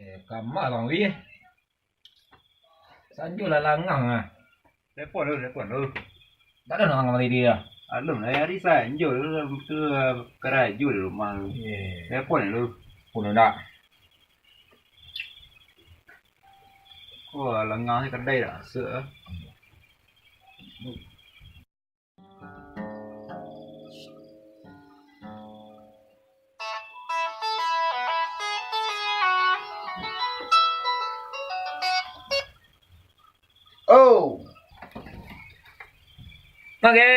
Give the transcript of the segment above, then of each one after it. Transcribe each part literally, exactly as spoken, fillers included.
Eh, kama lah, wih. Sanjo lah langang ah. Telepon lu, telepon lu. Tak ada nak kamari dia. Alun lah, hari sanjo tu, tu karajo di rumah. Iya. Telepon lu. Pun dah. Wah, lengang ni kedai dah. Sek ah. Oh. Oke.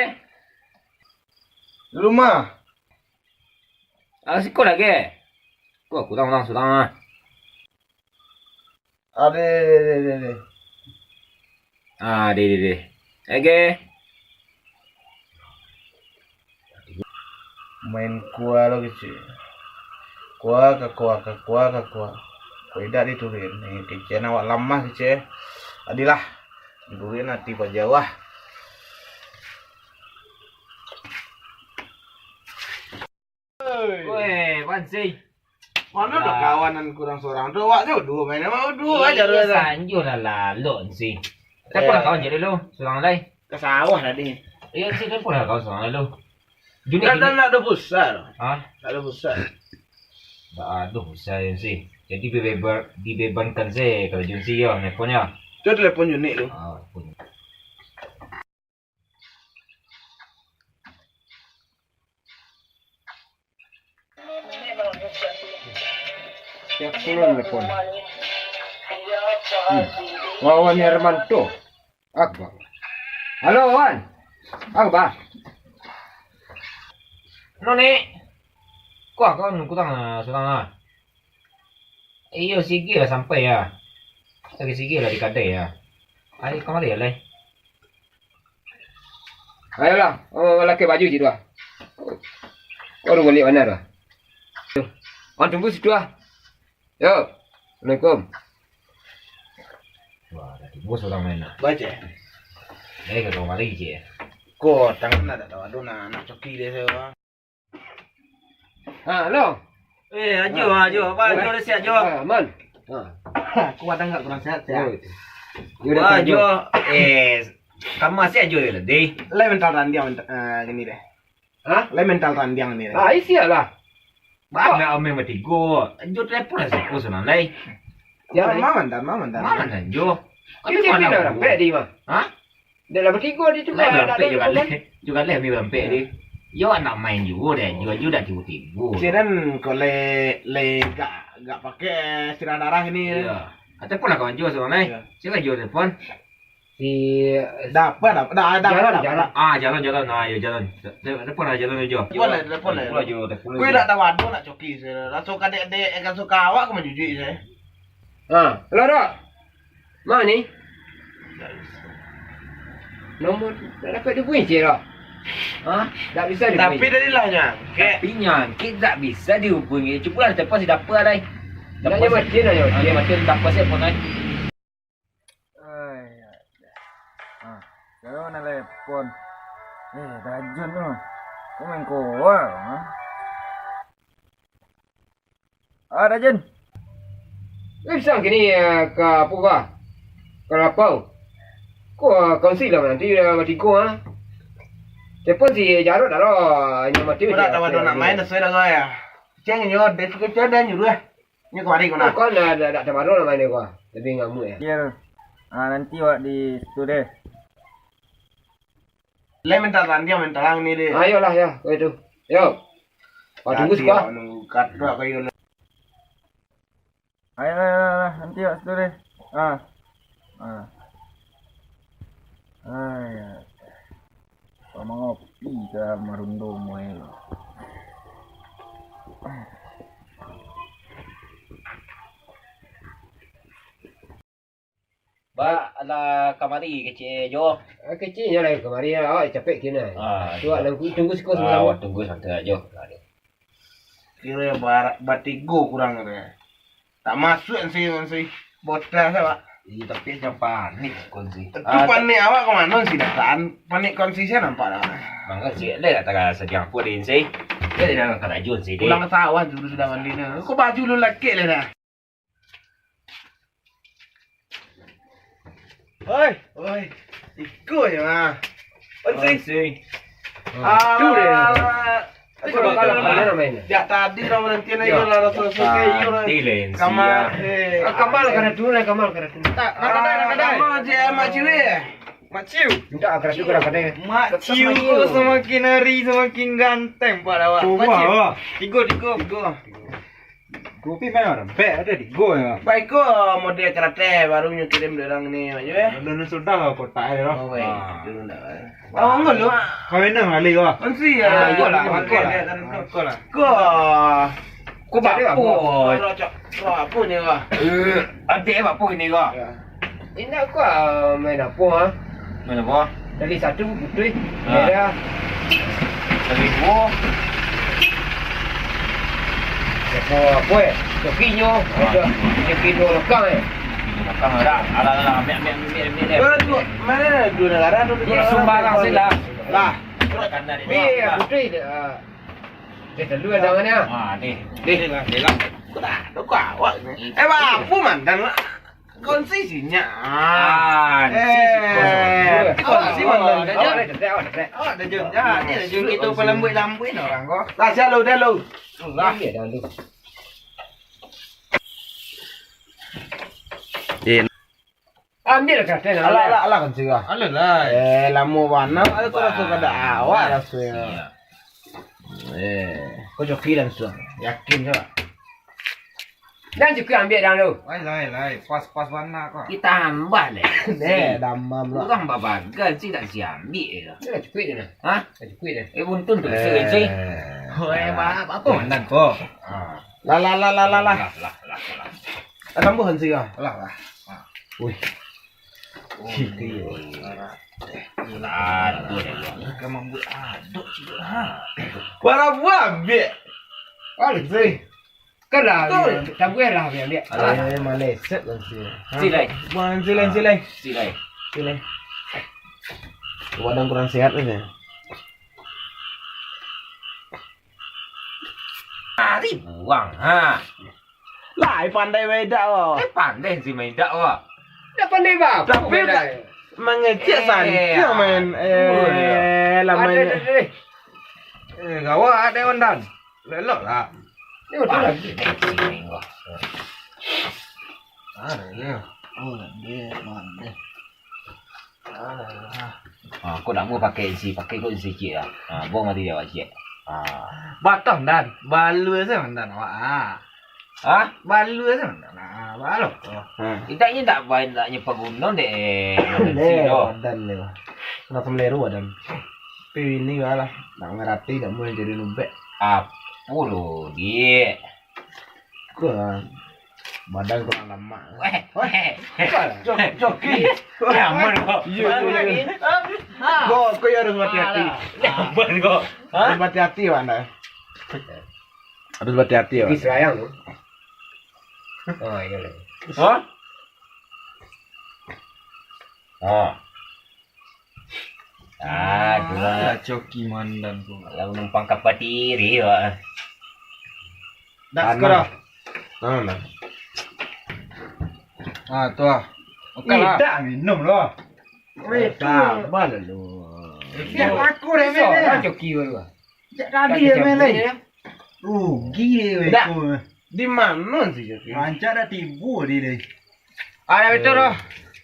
Rumah. Ah, siko lagi. Ko aku tang surang ah. Ade, ade, ade, ade. Ah, ade, ade, ade. Oke. Main kua lo kecil. Kua ka kua, ka kua ka kua. Kua idak dituruin. Eh, kecil awak lamah kecil. Adilah. Dituruin ati pajauah. Weh, Wan, sih. Mano ado kawan nan kurang surang tu? Awak tu duo main, awak duo aja tu. Sanjo lah lalok, sih. Tapi lah kawan jadi lu, surang lai. Ka sawah tadi. Iyo, sih, tapi lah kawan surang lai lu. Junik, Junik. Dah, dah, dah ado pulsa tu. Hah? Dah ado pulsa. Dah ado pulsa, sih. Jadi dibeban-, dibebankan se kalau Junsi yo, nelpon yo. Cubo telepon Junik tu. Ah, telepon. Siapa yang nelpon? Hmm. Wawan Hermanto. Akbar. Halo, Wan. Akbar. Noni. Kuah kau nunggu tang, ah, surang ah. Iyo, sige lah sampai ya. Lagi sige lah di kadai ya. Ari kamari lai. Ayolah, oh, lakek baju cik tu ah. Baru baliak bana tu ah. Wan tunggu situ ah. Yo. Assalamualaikum. Wah, dah tibo surang main ah. Baca. Eh, ka kamari cik. Ko tangan dah tak tahu nak, nak coki dia saya. Ha, halo. Eh, ajo, ha, ajo. Apa, ajo dah siap, jo. Ha, man. Ha. Aku kadang agak kurang sihat, sihat. Oh, itu. Wah, ajo. Eh, kama siap ajo lah, deh. Lai mental randiang, mental, eh, gini deh. Ha? Lai mental randiang ni deh. Ah, isi lah. Banyak amai matigo. Ajo telepon lah siapa senang, lai. Ya, ma mantan, ma mantan. Ma mantan, jo. Tapi mana dah rampek di mah? Ha? Dah lah batigo di tu, lah, dah rampek juga lah. Juga lah, ambil rampek ni. Yo, nak main juga deh. Juga, juga dah tibo-tibo. Sinan kau le, le gak, gak pakai sirah darah ni. Iya. Ataupun lah kawan juga seorang, eh. Iya. Siapa juga telepon? Si Dah apa, dah, dah, dah, jalan, dah, jalan. Ah, jalan, jalan. Ah, ya, jalan. Telepon lah, jalan aja. Telepon lah, telepon lah. Telepon aja, telepon aja. Kau nak tahu ada nak coki saya. Langsung kadek-dek, langsung kawak ke manjujuk saya. Ha, halo, Dok. Ma ni? Nomor dah dapat dihubungi cik dah. Ha? Tak bisa dihubungi. Tapi tadi lah nyangkek. Tapi nyangkek tak bisa dihubungi. Cubalah telepon si Dapa lah. Nak mati dah, nak mati. Mati Dapa siapa lah. Ai, ai. Ah, kalau nak telepon. Eh, Dajun tu. Kau main koa, ha? Ah, Dajun. Eh, bisa kini, eh, ka apa ka? Ka lapau. Ko, ah, kongsi lah nanti, eh, batigo, ah. Telepon si Jarot dah lah, inyo mati. Kau dah tahu nak main, dah sudah kau ya. Ceng nyo, dia suka cedek nyuruh, eh. Nyo kamari kau nak. Kau nak, nak, nak tamaru lah main kau. Lebih ngamuk ya. Iya. Ah, nanti awak di situ deh. Lai minta tanding, minta lang ni deh. Ayolah ya, kau itu. Yo. Wah, tunggu siko. Nunggu kat tu aku yo. Ayo, ayo, ayo, ayo, nanti awak situ deh. Ah. Ah. Ayo. Kau mangopi ka marundo muai lo. Ba, alah kamari kecik jo. Ah, kecik nyo lah kamari, awak capek kini. Ah, tu iyo. Alah, tunggu siko. Ah, sebentar. Awak tunggu santai ajo. Kiro bar-, batigo kurang kiro. Tak masuk si, si bocah tu, Pak. Iyo, tapi jangan panik kon si. Tu ah, panik awak ka mano si datang? Panik kon si sia nampak dah. Mangga si, leh tak tahu saja apa dia si. Dia tidak akan karajo si dia. Pulang ke sawah dulu sudah mandi ni. Kau baju lu laki leh dah. Oi. Oi. Iko yo, ah. Onsi. Onsi. Ah, tu deh. Alamak. Aku bakal main. Jak tadi lah menanti naik lah, rasul-rasul kayu lah. Kamar, eh. Ah, kamar lah kada tu lah, kamar kada tu. Tak, nak kadai, nak kadai. Kamar je, Mak Ciwi. Mak Ciu. Minta akhirat tu kadang-kadang. Mak Ciu kok semakin hari semakin ganteng, Pak, awak. Mak Ciu. Tigo, tigo. Tigo. Kopi mana? Bek ada tigo ya. Baik ko, model karate baru nyo kirim dari orang ni, Mak Ciu, eh. Belum sudah kotak eh, roh. Oh, baik. Dulu ndak, eh. Oh, enggak lu. Kau minum kali ko. Ansi ya. Ah, iyalah, iyalah. Ko. Ko bapo? Ko apo ni ko? Eh, adik bapo ni ko? Indak ko, ah, main apo, ah? Main apo? Dari satu putuih, ah. Daerah. Dari duo. Apo, apo, eh? Cokinyo. Ah. Coki duo lokang, eh? Coki duo lokang, dah. Alah, alah, ambiak, ambiak, ambiak, ambiak, ambiak, deh. Duo, duo, mana duo negara tu? Duo negara. Sumbarang sih lah. Lah. Iya, putuih deh, ah. Deh, telu dah tangannya. Ah, deh. Deh. Deh lah, deh lah. Kau tak ada kau awak ni. Eh, bang, apo mantan lah? Konsisinya. Ah, eh, konsisi mantan. Awak dah jam. Awak dah jam. Jadi dah jam kita pelambuik-lambuik orang kau. Lah, siap lu, dah lu. Lah. Iya, dah lu. Eh, Ambiak lah kata. Alah, alah, alah, kan sirah. Alah lah. Eh, lamo bana, aku raso kada awak rasonyo. Eh, kau coki langsung. Yakin coba. Dan cukuik ambiak dah tu. Lai, lai, lai. Pas, pas bana kau. Kita tambah deh. Deh, damam lah. Urang babagal sih tak siambiak je. Dah cukuik je dah. Hah? Dah cukuik deh. Eh, buntun tu, sih. Hoi, maaf, apa mandan kau? Ah. Lah, lah, lah, lah, lah, lah. Lah, lah, lah, lah. Tambahan sirah. Lah, lah. Wih. Aduh, aduh. Bara buah, Bik? Aduh, Bik. Kan lah, tabuih lah, Bik, Bik. Alah, maleset lah sih. Silai. Buang silai, silai. Silai. Silai. Badan kurang sehat aja. Ari buang, ha. Lai pandai maidak ko. Eh, pandai si maidak ko. Dak pandai bapo. Tapi mangecek santiang main. Eh, lah main. Eh, gawak ado mandan. Lelok lah. Ni betul lah. Ah, ni. Oh, dia, mana? Ah, kau nak mau pakai isi, pakai kau isi cik lah. Ah, buang mati dia awak cik. Ah. Batang dan balua se mandan awak. Ah. Hah? Balua se mandan. Ah, balok. Ha. Kita ni tak baik, tak nyepa gunung dek. Deh, mandan deh. Kena semeleru badan. Tapi ini lah, nak ngerati, nak mau jadi lubek. Apo lo, Dik? Kurang. Badan kurang lamak. Weh, weh. Cok-, coki. Nyaman kok. Iya, iya, iya. Kok, kok ya harus hati-hati. Nyaman kok. Hah? Harus hati-hati, Pak, anda. Harus hati-hati, Pak. Di Serayang tu. Oh, iya lah. Hah? Oh. Ah, tu lah. Alah, coki mandan tu. Lalu numpang kapal tiri, wak. Dak sekarang. Ah, tu lah. Oke lah. Tidak minum lah. Weh, sabar lah lu. Tidak aku dah minum. Seorang coki baru lah. Sejak tadi dia main lai. Rugi dia, weh. Dak. Di mano sih, Jaki? Rancak dah tibo dia, deh. Ah, dah betul, doh.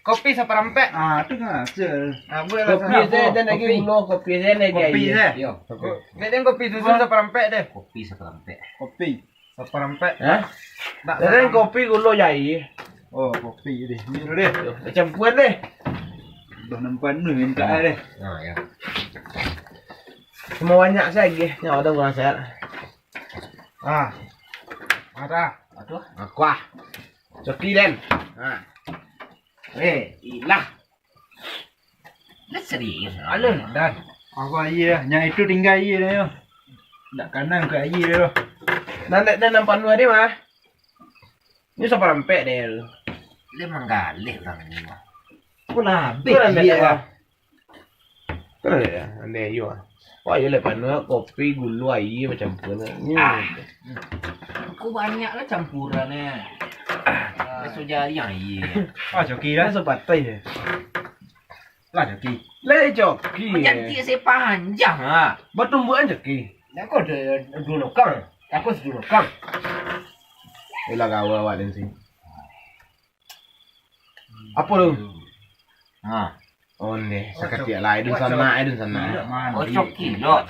Kopi saparampek. Ah, tu kan, sel. Ah, buat lah. Kopi saja, dan lagi kopi. Gulo, kopi saja lagi. Kopi saja. Yo. Kopi. Dek, dek, kopi susu saparampek deh. Kopi saparampek. Kopi saparampek. Hah? Nak dan kopi gulo jai. Oh, kopi deh. Ni dulu deh. Yo, campur deh. Dah nampak ni minta deh. Ah, ya. Semua banyak saja, nyawa dah kurang sehat. Ah. Ada. Aduh. Aku ah. Coki den. Ha. Eh, ilah. Dah serius. Alah, dan. Apa iya? Yang itu tinggal iya dah, yo. Nak kanang ke iya dah. Nan dak, dah nampak nuan dia mah. Ni saparampek deh lu. Dia manggaleh urang ni mah. Kok lah habis dia, wah. Kan ada ya, andai ayo ah. Wah, iyo lah, panuh kopi, gulo, aia, bacampur lah. Hmm. Ah. Kok banyak lah campuran eh. Ah. Baso jari aia. Ah, coki dah. Baso patai je. Lah, joki. Lah, joki. Mancantik se panjang, ha. Batumbuakan joki. Lah, kok duo lokang? Aku saduo lokang. Iyolah, gawa awak den si. Apo tu? Ha. Onde, sakatiak lai, dun sanak, eh, dun sanak. Oh, coki lo.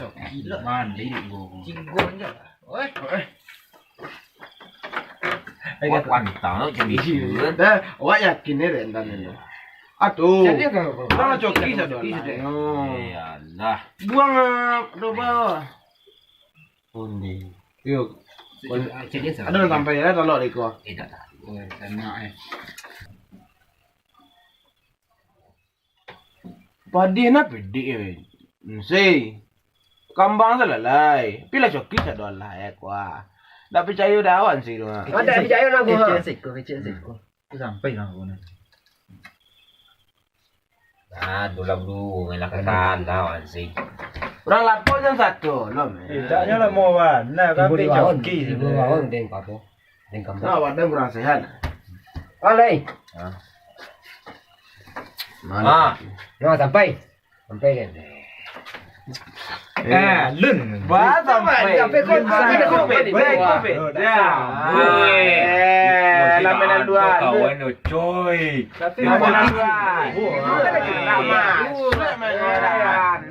Mandi, Bu. Cigon je. Oi. Eh. Awak pantang lo jadi. Dah, awak yakin ni, Ren, tadi tu. Atuh. Jadi apa? Buang coki sado lah. Iyalah. Buang, ah, doba. Onde. Yo. Ado nan sampai lah, talok dek ko. Eh, tak tahu. Oi, sanak, eh. Padi nan pidi, eh. Nsi. Kambang salalai. Pilah coki sado lah, eh, kuah. Ndak picayo dah awan si tu, ah. Ndak picayo lah, kuah. Kecil siko, kecil siko. Tu sampai lah, kuah. Ah, dulah berdua, main lah kakak lah, awan si. Urang lapau jam satu, lom. Eh, taknyo lah mau, Wan. Nah, kan coki. Ibu di warung, deng papo. Nah, badan kurang sehat. Alai. Ha. Nah, sampai. Sampai kan. Eh, lun. Bahasa sampai. Sampai kau, sampai kau. Sampai kau. Ya. Eh, lamenan dua. Kawan tu, coy. Tapi lamenan dua.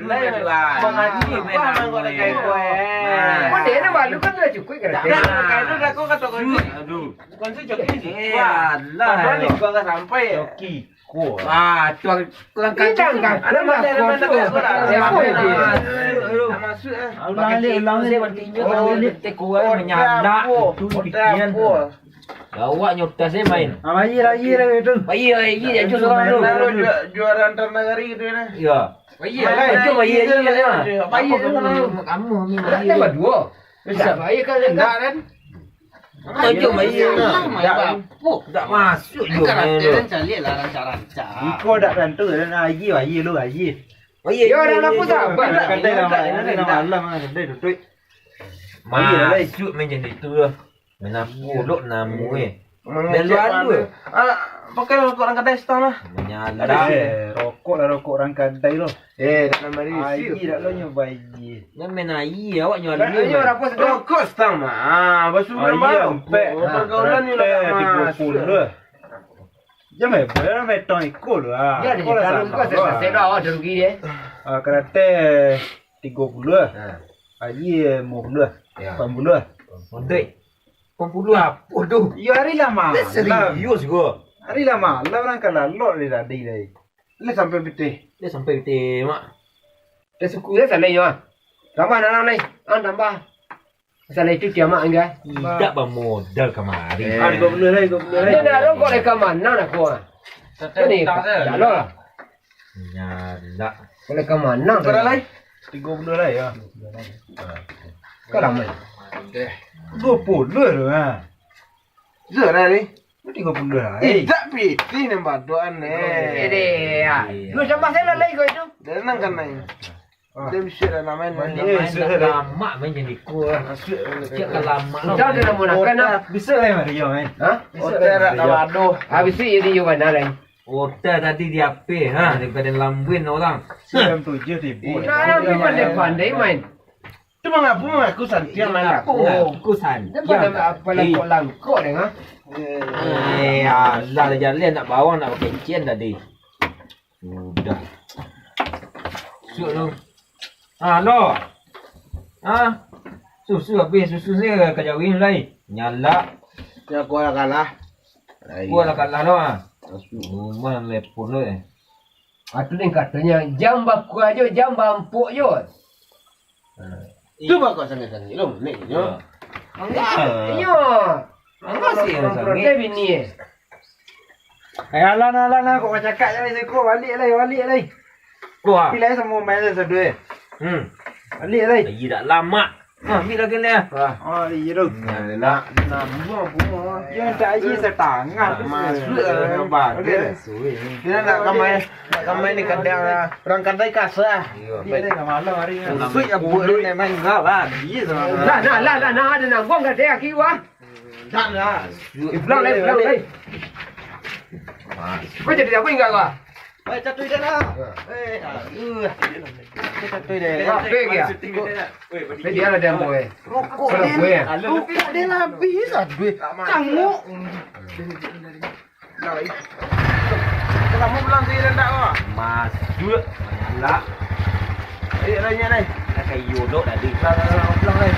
Lamenan dua. Kau dia nak malu kan dah cukup kan? Dah, dah, dah, kau kata kau ni. Aduh. Bukan tu joki sih. Eh, alah. Padahal ni gua agak sampai ya. Joki. Ko. Ah, tu kurang kaji. Ada mana, ada mana, ada mana. Ya, apa dia? Masuk, masuk, ah. Ulang balik, ulang balik. Bertinju, oh, tahu ni. Teh kurang menyalak. Itu dipikiran. Awak nyotas saya main. Ah, bayi lagi lah itu. Bayi lagi, dia jus orang tu. Lalu ju-, juara antar negeri gitu ya. Ya. Bayi. Itu bayi aja lah. Bayi tu. Kamu ni bayi. Bayi kan? Enggak kan? Tunjuk bayi. Enggak masuk juga. Karate kan cari lah rancak-rancak. Iko dak tentu dan aji, aji lu, aji. Oh iya, orang lampu sabar. Kadai lah, kadai lah, kadai tutup. Masuk main jadi tu lah. Main apa dok namo eh? Main luar tu. Ah, pakai rokok orang kadai setang lah. Menyala. Eh, rokok lah rokok orang kadai lo. Eh, dak nambah isi. Aji dak lo nyoba aji. Nyo main aji, awak nyo alu. Rokok setang mah. Ah, basuh ampek. Pergaulan ni lah tigo puluh. Jangan bayar metong iko lo ah. Ya, iko lah salah. Kau dah rugi eh. Ah, karate tigo puluh. Ha. Aji limo puluh. Ya. Lapan puluh. Ondeh. Lapan puluh apo tu? Iyo, hari lah malam. Serius ko. Hari lah malam, urang ka lalok dari tadi lai. Lai sampai pitih. Lai sampai pitih, Mak. Dah suku dah salah yo. Tambah nanam lai. Ah, tambah. Masalah itu kiamat angga. Indak bamodal kamari. Ah, tigo puluh lai, tigo puluh lai. Dah rokok lai ka mana nak ko ah? Ni, dah lah. Nyalak. Boleh ka mana tu? Bara lai? Tigo puluh lai, ya. Ka lamo. Duo puluh tu, ha. Sudah ni. Tigo puluh lai. Indak pitih nan badoan ni. Ini, ya. Lu sama saya lah lai ko itu. Dah nang kan nai. Dah bisa dah namain. Lamak main jadi kuah. Cak ka lamak. Udah, udah, udah, udah. Bisa lai Mario main. Ha? Bisa lai Mario. Aduh. Habis tu jadi yo mana lai? Otak tadi di ape, ha, daripada lambuin orang. Sembilan tujuh ribu. Nah, dia pandai-pandai main. Tu mangaku, mangaku santiang main aku. Mangaku santiang. Dia pada apa langkok-langkok deh, ha? Eh, alah, dah jalan nak bawang, nak pakai cian tadi. Sudah. Sudah tu. Ah, lo. Ah. Susu habis, susu saya ka jawi lai. Nyalak. Ya, aku lah kalah. Gua lah kalah lo ah. Rumah telepon lo eh. Atu ni katanya jam bakua jo, jam bampuk jo. Tu bakal sangit-sangit lo, nek nyo. Iyo. Mangga sih yang sangit. Protes bini eh. Eh, alah, alah, alah, kok bacakak je, siko, balik lai, balik lai. Keluar. Pilih samo main satu eh. Hmm. Balik lai. Iya dak lama. Ha, ambil lagi ni ah. Wah, oh, iya tu. Nak, nak buang, buang. Dia tak aja setengah tu. Masuk lah, nampak. Okey. Dia nak kamai, nak kamai ni kadang lah. Orang kadai kasar. Iya, dia dah malam hari ni. Sweet apa tu ni main enggak lah. Iya sama. Nah, nah, lah, lah, nah, ada nak buang kadai aki wah. Dah lah. Eh, pulang lai, pulang lai. Kau jadi apa enggak kau? Eh, catuai dia lah. Eh, aduh. Catuai dia. Apa dia? Tadi dia lah dia ambo, eh. Rokok dia. Rokok dia lah habis, aduh. Cangok. Lah, ih. Kamu pulang sini dah tak, Wak? Masuk. Alah. Ayo, lah, ingat, lah. Nak kayo dok tadi. Lah, lah, lah, pulang, lah.